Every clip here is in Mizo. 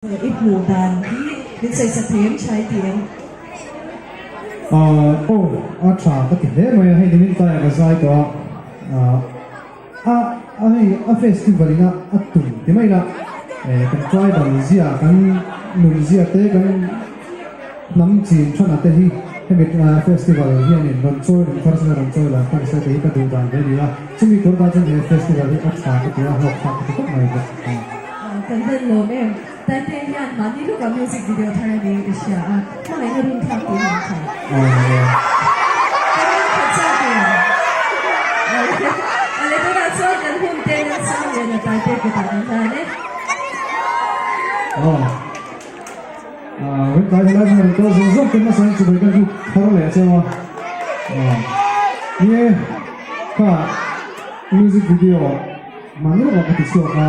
I hmuh dan hi min sawisak thei em tha i ti em? Aw, a tha ka ti hle mai a, hei nimin tlaiah ka zai tawh a, a a hei a festival in a a tum ti mai ila, kan tribal zia kan nun zia te kan hnam chin thana te hi hemi festival hianin rawn chawi rawn thar se rawn chawi lan thar se tih hi ka duh dan ve a ni a, chumi tur tan chuan he festival hi a tha ka ti a, hlawk thlak ka ti khawp mai bawk. Kan hman lawm em? Taite hian mahni lukah music video thar a ni ka hria a, hmangaihna run thlak tih hman kha. Kan rawn khat chak em? Ale tunah chuan kan hun te nan sang lian a Taite kutah kan hlan e. Kan tlai helai hmun kal zawng zawng te hmasa in chibai kan lut thar leh cheu a. Ni e, kha music video Mahni lawk ah ka ti chhuak a,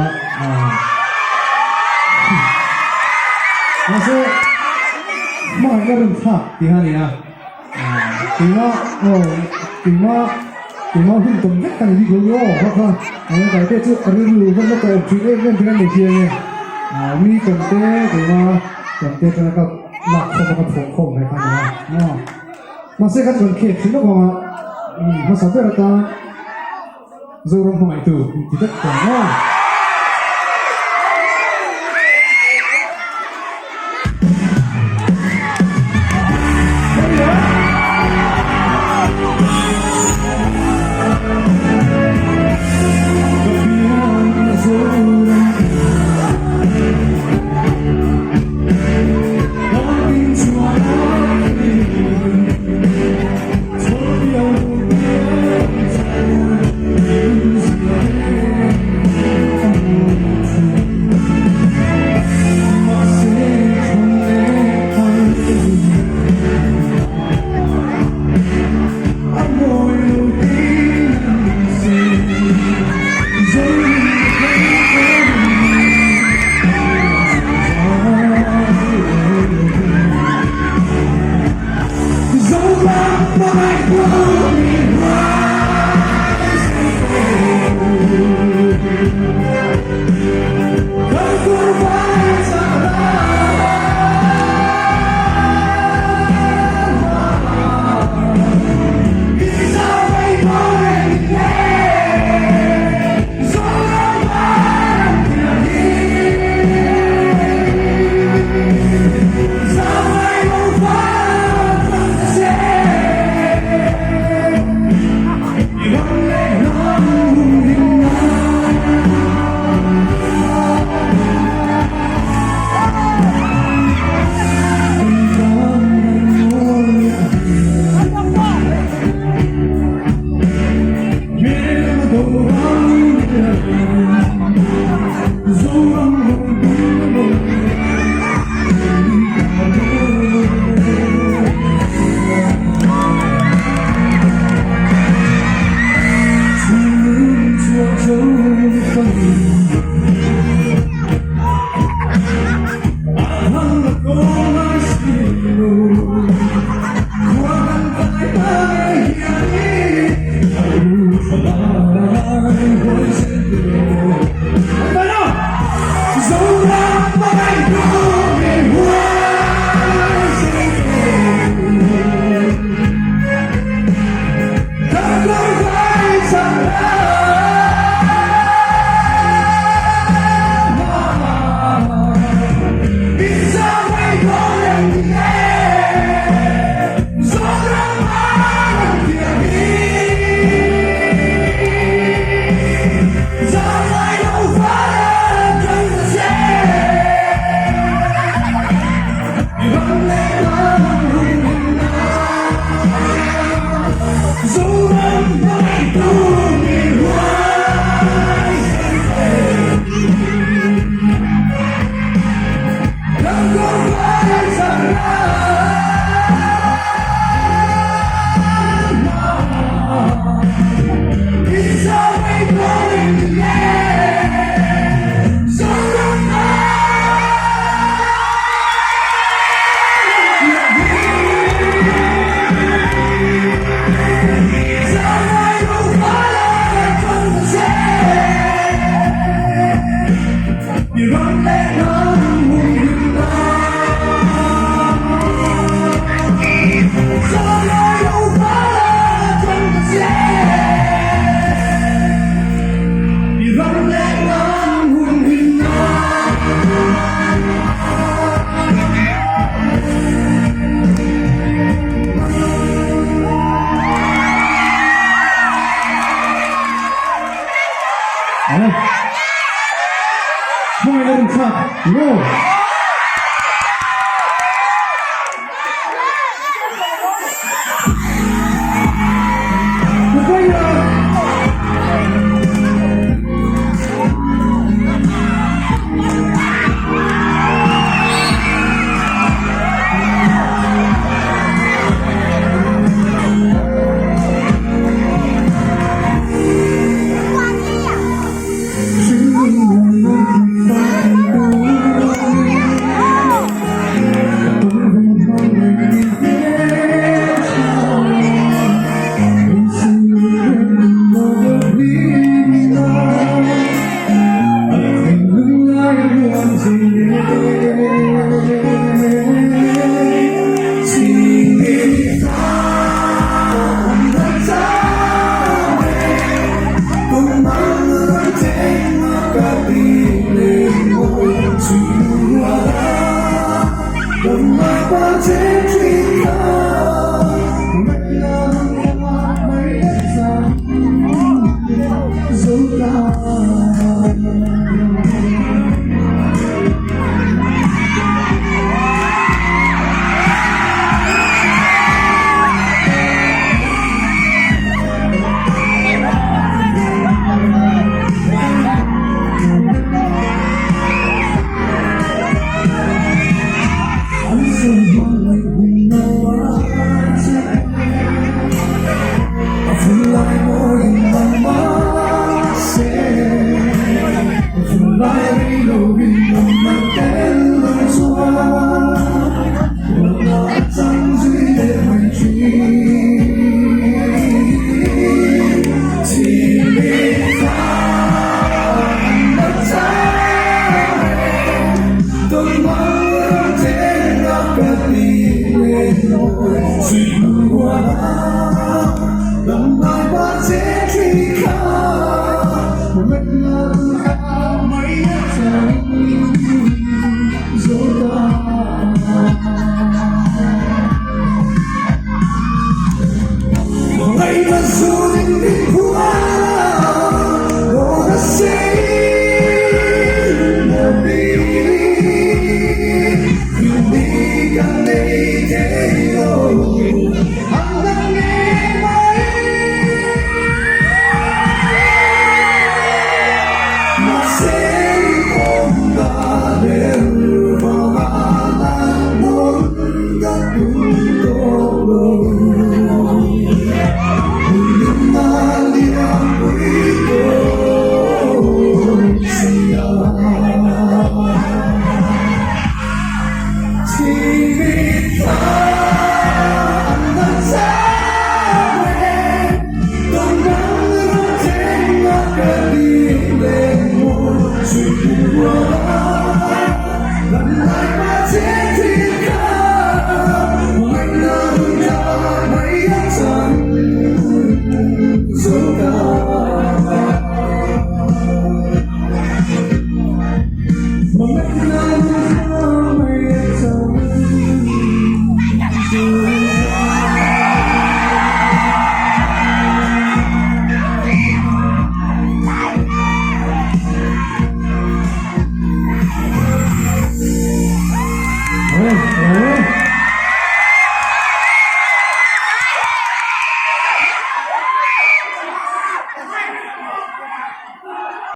mahse hmangaihna run thlak tih kha a ni a, keimah aw keimah keimah hun tawm vek ka ni bik lo ni aw kha kha eng kai te chu a rilru va la tawp thin em em thin a ni chiang e, mi tawn te keimah tawn te atanga ka lak khawm a ka phawh khawm ve kha a ni a, mahse kan rawn khek thin lawk ang a, hmasa ber atan. Zoram hmangaihtu ti vek ta maw?